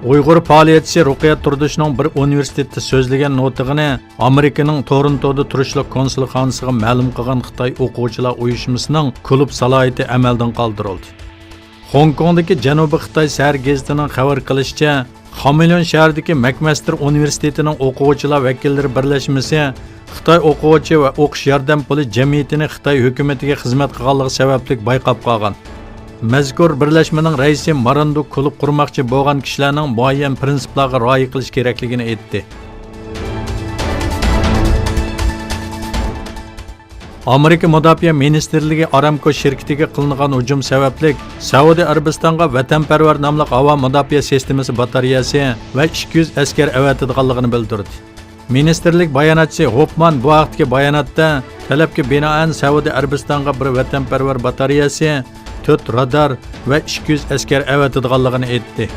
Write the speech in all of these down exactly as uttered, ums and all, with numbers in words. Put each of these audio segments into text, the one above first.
ئۇيغۇر پائالىيەتچىسى رۇقىيەت تۇردۇشنىڭ بىر ئۇنىۋېرسىتېتتا سۆزلىگەن نۇتۇقىنى ئامېرىكىنىڭ تورونتودا تۇرۇشلۇق كونسۇلخانىسىغا مەلۇم قىلغان خىتاي ئوقۇغۇچىلار ئۇيۇشمىسىنىڭ كۇلۇب سالاھىيىتى ئەمەلدىن قالدۇرۇلدى. خوڭكوڭدىكى جەنۇبىي خىتاي سەھەر گېزىتىنىڭ خەۋەر قىلىشىچە، خامېليون شەھىرىدىكى مەكمەستېر ئۇنىۋېرسىتېتىنىڭ ئوقۇغۇچىلار ۋەكىللىرى بىرلەشمىسى خىتاي ئوقۇغۇچى ۋە ئوقۇش ياردەم پۇلى جەمئىيىتىنى خىتاي ھۆكۈمىتىگە خىزمەت قىلغانلىقى سەۋەبلىك بايقاپ قالغان. مەزكۇر بىرلەشمىنىڭ رەئىسى ماراندا كۇلۇب قۇرماقچى بولغان كىشىلەرنىڭ مۇئەييەن پىرىنسىپلارغا رىئايە قىلىشى كېرەكلىكىنى ئېيتتى. ئامېرىكا مۇداپىئە مىنىستىرلىكى ئارامكو شىركىتىگە قىلىنغان ھۇجۇم سەۋەبلىك سەئۇدى ئەرەبىستانغا ۋەتەنپەرۋەر ناملىق ھاۋا مۇداپىئە سىستېمىسى باتارېيەسى ۋە ئىككى يۈز ئەسكەر ئەۋەتىدىغانلىقىنى بىلدۈردى. مىنىستىرلىك باياناتچىسى ھوپمان بۇ ھەقتىكى باياناتتا تەلەپكە بىنائەن سەئۇدى ئەرەبىستانغا بىر ۋەتەنپەرۋەر باتارېيەسى، تۆت رادار ۋە ئىككى يۈز ئەسكەر ئەۋەتىدىغانلىقىنى ئېيتتى.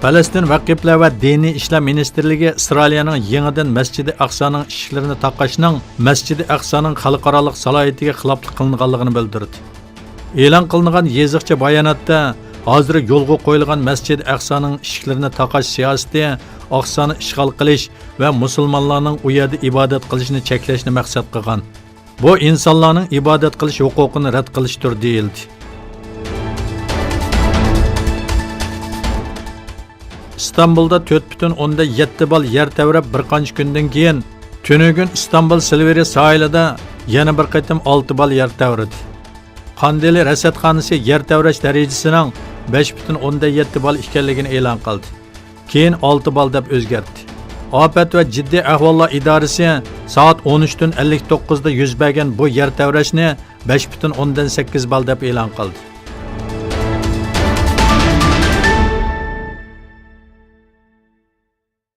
پەلەستىن ۋەقىپلەر ۋە دىنىي ئىشلار مىنىستىرلىكى ئىسرائىلىيەنىڭ يېڭىدىن مەسچىدى ئەقسانىڭ ئىشىكلىرىنى تاقاشنىڭ مەسچىدى ئەقسانىڭ خەلقئارالىق سالاھىيىتىگە خىلاپلىق قىلىنغانلىقىنى بىلدۈردى. ئېلان قىلىنغان يېزىقچە باياناتتا، ھازىر يولغا قويۇلغان مەسچىدى ئەقسانىڭ ئىشىكلىرىنى تاقاش سىياسىتى ئەقسانى ئىشغال قىلىش ۋە مۇسۇلمانلارنىڭ ئۇ يەردە ئىبادەت قىلىشىنى چەكلەشنى مەقسەت قىلغان. بۇ ئىنسانلارنىڭ ئىبادەت قىلىش ھوقۇقىنى رەت قىلىشتۇر، دېيىلدى. ئىستانبۇلدا تۆت پۈتۈن ئوندىن يەتتە بال يەر تەۋرەپ، بىر قانچە كۈندىن كېيىن تۈنۈگۈن ئىستانبۇل سىلۋېرى ساھىلىدا يەنە بىر قېتىم ئالتە بال يەر تەۋرىدى. قاندىلى رەسەتخانىسى يەر تەۋرەش دەرىجىسىنىڭ بەش پۈتۈن ئوندىن يەتتە بال ئىكەنلىكىنى ئېلان قىلدى. كېيىن ئالتە بال دەپ ئۆزگەرتتى. ئاپەت ۋە جىددىي ئەھۋاللار ئىدارىسى سائەت ئون ئۈچتىن ئەللىك توققۇزدا يۈز بەرگەن بۇ يەر تەۋرەشنى بەش پۈتۈن ئوندىن سەككىز بال دەپ ئېلان قىلدى.